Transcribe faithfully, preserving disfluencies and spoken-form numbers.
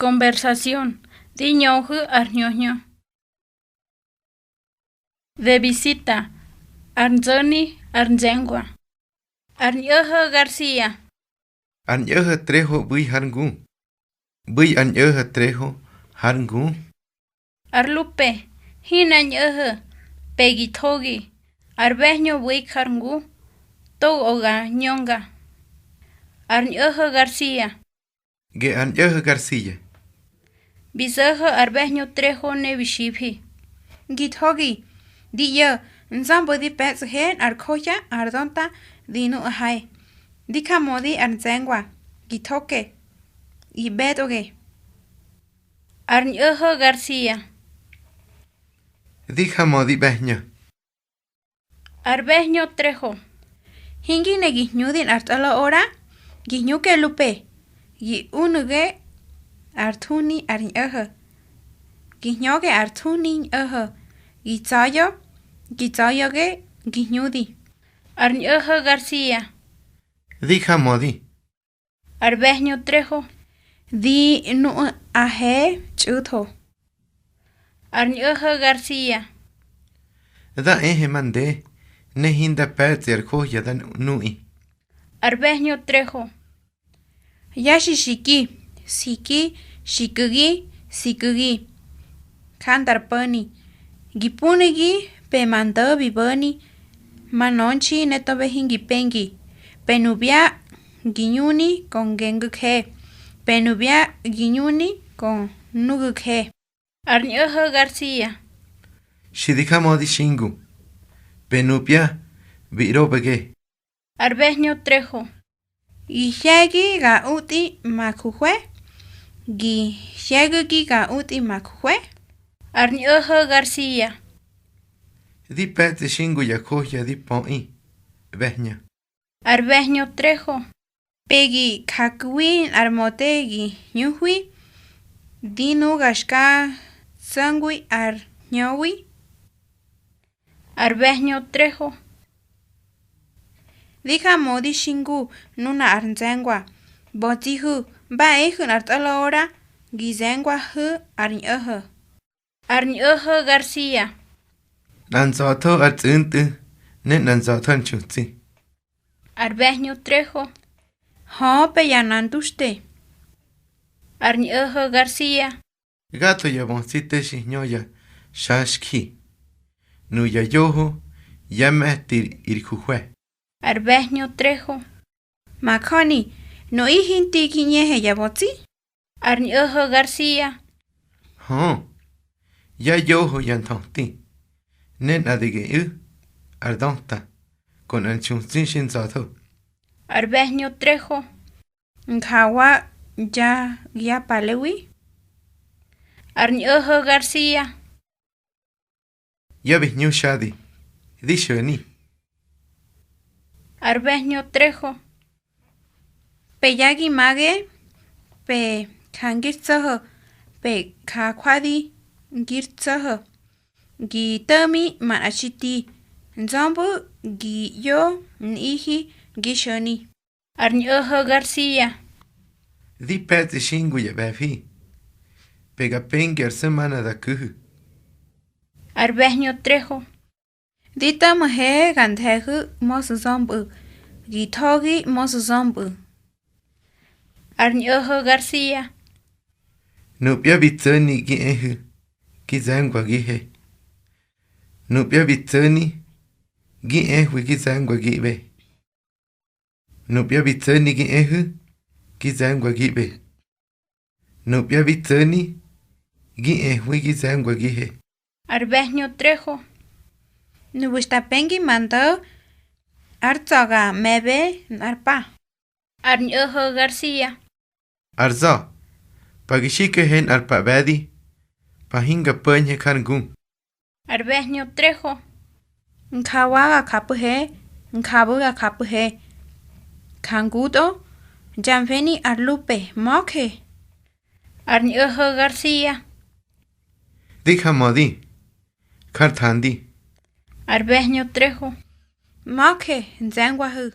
Conversación, di ñöhu̱ ar hñöhñö. De visita, ar ntso̱ni, ar nze̱ngwa. Ar ñꞌo̱ho̱ Garcia. Ar ñꞌo̱ho̱ Trejo ꞌbu̱i hár ngu. ꞌBu̱i ar ñꞌo̱ho̱ Trejo hár ngu. Ar Lupe, hinár ñꞌo̱ho̱, pe gi thogi, ar ꞌbe̱hñö ꞌbu̱i jár ngu, togo ga ñönga. Ar ñꞌo̱ho̱ Garcia. Ge ar ñꞌo̱ho̱ Garcia. Bi zo̱ho̱ ar ꞌbe̱hñö Trejo ne bi xifi. Ngi thogi, di ꞌyo̱, nzömpꞌu̱ di pe̱tsꞌahe nꞌar johya ar döta di nuꞌahae. Di jamödi ar nze̱ngwa, gi thoke, gi ꞌbe̱tꞌoge. Ar ñꞌo̱ho̱ Garcia. Di jamödi ꞌbe̱hñö. Ar ꞌbe̱hñö Trejo. Hingi ne gi hñudi nꞌar tꞌoloꞌora, gi hñuke Lupe, gi unu̱ge ar thuni ar ñꞌo̱ho̱, gi hñöge ar thuni ñꞌo̱ho̱, gi tsa̱ya̱, gi tsa̱ya̱ge, gi hñudi. Ar ñꞌo̱ho̱ Garcia. Di jamödi. Ar ꞌbe̱hñö Trejo. Di nuꞌahe txꞌu̱tho. Ar ñꞌo̱ho̱ Garcia. Da ehe ma nde, ne hinda pe̱tsꞌi ar johya da nuꞌi. Ar ꞌbe̱hñö Trejo. Yá xixiki, siki, xiku̱gi, siku̱gi. Jandar po̱ni. Gi punigi pe ma ndo̱ bi bo̱ni, ma nönxi ne tobe hingi pengi. Pe nubya gi ñuni kon ngengu̱ je, pe nubya gi ñuni kon nugu̱ je. Ar ñꞌo̱ho̱ Garcia. Xi di jamödi xingu. Pe nupya bi ꞌrobege. Ar ꞌbe̱hñö Trejo. Gi hye̱gi ga utꞌi ma juhwe̱, gi hye̱gu̱gi ga utꞌi ma juhwe̱. Ar ñꞌo̱ho̱ Garcia. Di pe̱tsꞌi xingu ya johya di pöꞌi, ꞌbe̱hñö. Ar ꞌbe̱hñö Trejo. Pe gi jaku̱wi nꞌar möte gi hñuhwi, di nuga xka tso̱ngwi ar hñöwi. Ar ꞌbe̱hñö Trejo. Di jamödi xingu nuna ar nze̱ngwa. Bötsihu̱, ba ehu̱ nꞌar tꞌoloꞌora, gi ze̱ngwahu̱ ar ñꞌo̱ho̱. Ar ñꞌo̱ho̱ Garcia. Nꞌa nza̱tho ar tsꞌu̱ntꞌu̱, ne nꞌa nza̱tho ar nxutsi. Ar ꞌbe̱hñö Trejo. Hö, pe ya nanduxte. Ar ñꞌo̱ho̱ Garcia. Gatho ya bötsi te xi hñö ya xaxji. Nuya yoho, yá me̱ti ir juhwe̱. Ar ꞌbe̱hñö Trejo. Majöni, nuꞌi hinti gi ꞌñehe ya bötsi. Ar ñꞌo̱ho̱ Garcia. Hö, yá yoho ya nthöti, ne nꞌa di geꞌu̱ ar döta, ku nꞌar nxutsi xi nza̱tho. Ar ꞌbe̱hñö Trejo. Njawa ya, ya palewi. Ar ñꞌo̱ho̱ Garcia. Ya bi hñu xadi, di xo̱ni. Ar ꞌbe̱hñö Trejo. Pe ya gi mage, pe ja ngir tso̱ho̱, pe ja jwadi ngir tso̱ho̱. Gi to̱ꞌmi manꞌa xi ti, nzömpꞌu̱ gi ꞌyo nꞌihi gi xo̱ni. Ar ñꞌo̱ho̱ Garcia. Di pe̱tsꞌi xingu ya ꞌbe̱fi. Pe ga pengi ar semana da ku̱hu̱. Ar ꞌbe̱hñö Trejo. Di to̱ꞌmhe ga nthe̱hu̱ mösu̱ zömpꞌu̱, gi thogi mösu̱ zömpꞌu̱. Ar ñꞌo̱ho̱ Garcia. Nupya bi tso̱ni gi ehu̱, gi ze̱ngwagihe. Nupya bi tso̱ni gi ehwi gi ze̱ngwagiꞌbe. Nupya bi tso̱ni gi ehu̱, gi ze̱ngwagiꞌbe. Nupya bi tso̱ni, gi ehwi gi ze̱ngwagihe. Ar ꞌbe̱hñö Trejo. Nuꞌbu̱ xta pengi ma ndo̱, ár tsa̱ ga me̱be nꞌar pa. Ar ñꞌo̱ho̱ Garcia. Ar za̱, pa gi xikehe nꞌar pa ꞌbe̱di, pa hinga po̱ñhe jar ngu. Ar ꞌbe̱hñö Trejo. Njawa ga japꞌu̱he, njabu̱ ga japꞌu̱he. Ja ngutꞌo, ya mfeni ar Lupe, möje. Ar ñꞌo̱ho̱ Garcia. Di jamödi, jar thandi. Ar ꞌbe̱hñö Trejo. Möje, nze̱ngwahu̱.